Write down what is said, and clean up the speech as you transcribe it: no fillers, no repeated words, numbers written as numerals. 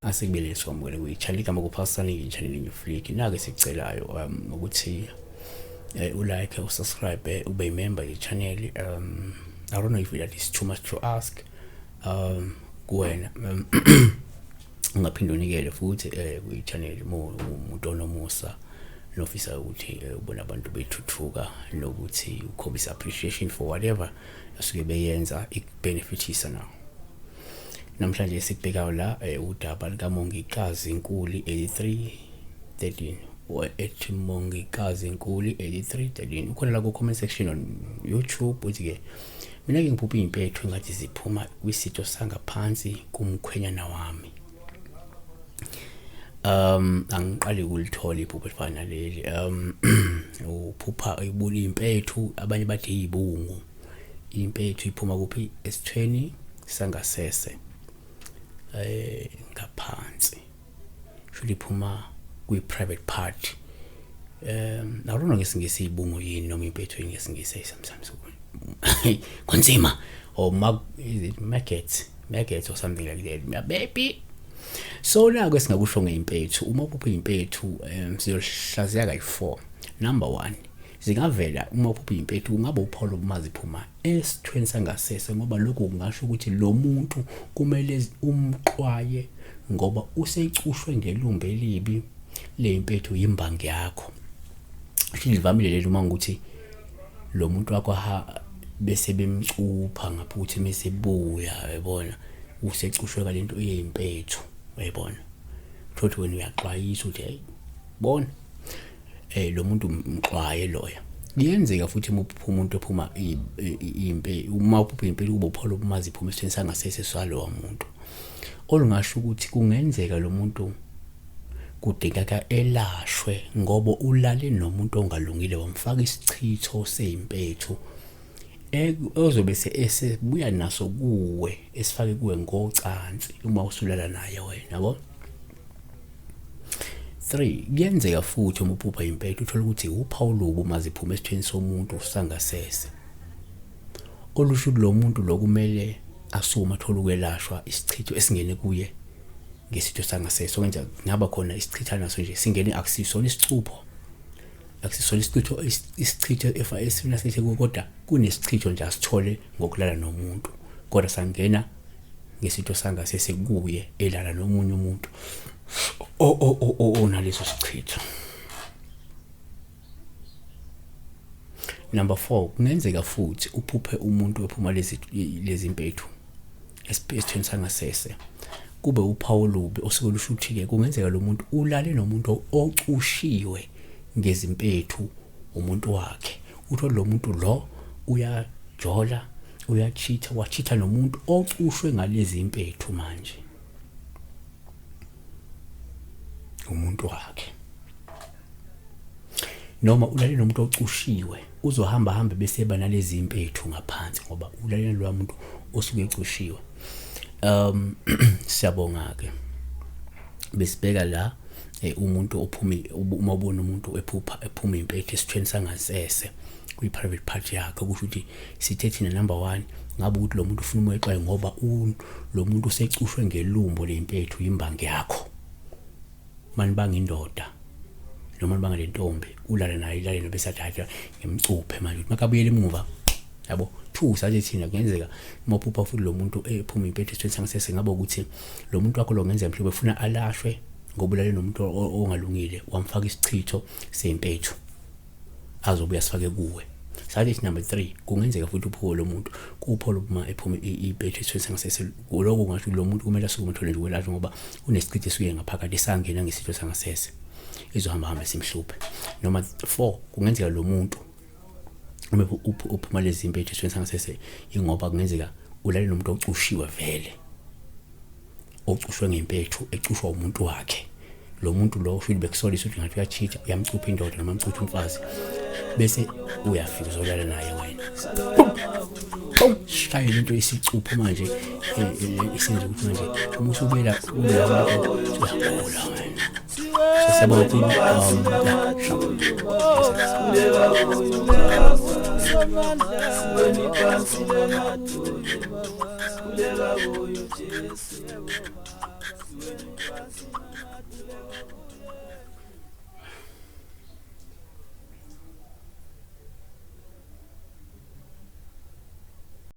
Asikubele sikwamukele kwi-channel igama kuphasani i-channel New Flick. Nake sikucelayo ukuthi ulike, usubscribe, ube member ye-channel. I don't know if that is too much to ask kuwena. Ungaphinde unikele futhi kwi-channel umuntu onomusa nofisa ukuthi ubona abantu bethuthuka nokuthi ukhombisa appreciation for whatever asuke beyenza ikubenefitisa nawo. Namhlanje sikubhekayo la udaba likaMongikazi Nkuli 8313 or at Mongikazi Nkuli 8313, ukhona la ku comment section on YouTube. Uthi ke, mina ke ngiphupha impethu engathi ziphuma kwisitho sangaphansi kumkhwenyana wami. Angiqali ukulithola iphupho elifana naleli. Uphupha ibula impethu, abanye bathi izibungu. Impethu iphuma kuphi? Esithweni sangasese ngaphansi, sho iphuma kwi private part. I don't know ngesingisi ibungu yini noma impethu yini ngesingisi. Sometimes kunzima. Or mag, is it maggots, maggots or something like that maybe. So la ke singakusho ngeimpethu, uma uphupha impethu, siyohlaziya kayi-4. Number 1, zingavela uma uphupha impethu kungaba uphawu uma ziphuma esithweni sangasese, ngoba lokhu kungasho ukuthi lo muntu kumele umxwaye ngoba usecushwe ngelumbe elibi leyimpethu yimbangi yakho. Livamile leli uma ukuthi lo muntu wakho ha bese bemcupha ngapha, ukuthi mesebuya yabona usecushwe lento yeyimpethu, uyayibona. Thothi wena uyaxwayisa ukuthi, hey, bona lo muntu mxwaye loya. Kuyenzeka futhi uma uphupha umuntu ephuma impe, uma uphupha impela kuba uphawu lobumazi iphuma esithweni sangasese salowa muntu, olungasho ukuthi kungenzeka lo muntu kudingeka elashwe ngoba ulale nomuntu ongalungile, wamfaka isichitho seyimpethu ozobe esebuya naso kuwe, esifake kuwe ngocansi uma usulala naye wena, yabo. 3, kuyenzeka futhi uma uphupha impethu uthola ukuthi uphawu lubi uma ziphuma esithweni somuntu sangasese, olusho ukuthi lo muntu lo kumele asukume athole ukwelashwa isichitho esingene kuye ngesitho sangasese. Okwenza kungaba khona isichitha naso nje singene, akusisona isicupho, akusisona isichitho, isichitho esifuna sithi, kodwa kunesichitho nje asithole ngokulala nomuntu, kodwa sangena ngesitho sangasese kuye elala nomunye umuntu onaleso sichitho. Number 4, kungenzeka futhi uphuphe umuntu ephuma lezi impethu esithweni sangasese, kube uphawu olubi osuke lusho ukuthi-ke kungenzeka lo muntu ulale nomuntu ocushiwe ngezimpethu umuntu wakhe. Uthole lo muntu lo uyajola, uyachitha, wachitha nomuntu ocushwe ngalezi impethu manje umuntu wakhe, noma ulale nomuntu ocushiwe, uzohamba hambe bese eba nalezi impethu ngaphansi ngoba ulale lo muntu osuke ecushiwe. Siyabonga ke, besibheka la umuntu ophuma, uma ubona umuntu ephupha ephuma impethu esithweni sangasese kwi private part yakhe, kusho ukuthi sithe thina number 1 ngabe ukuthi lo muntu ufuna umexwaye ngoba lo muntu usecushwe ngelumbo lempethu imbangi yakho. Manibanga indoda noma nibanga lentombi, ulale naye, ilale nobe sathatha ngemcuphe manje ukuthi makabuyele emuva, yabo. Two, sathi thina kungenzeka uma uphupha futhi lo muntu ephuma impethu esithweni sangasese, ngabe ukuthi lo muntu wakho lo ngenzeka mhlawumbe ufuna alashwe ngoba ulale nomuntu ongalungile, wamfaka isichitho sempethu azobuya sifake kuwe. Sathi number 3, kungenzeka futhi uphuke lo muntu kupho uma ephuma impethu esithweni sangasese, lokho kungasho lo muntu kumele asukume athole nje ukwelashwa ngoba unesichitho esuke ngaphakathi esangena ngesitho sangasese, izohamba hamba simhluphe. Noma 4, kungenzeka lo muntu uma uphuma lezi impethu esithweni sangasese ingoba kungenzeka ulale nomuntu ocushiwe vele, ocushwe ngempethu ecushwa umuntu wakhe. Lo muntu lo usho bekusolisa ukuthi ngathi uyachitha, uyamcupha indoda noma amcupha umfazi, bese uyafika uzolala naye wena, shayela into isicupho manje isenza ukuthi manje uma usubuyela uyagula wena. So siyabonga kakhulu, yeah, sharp. Sikhuleka kuyo Jesu.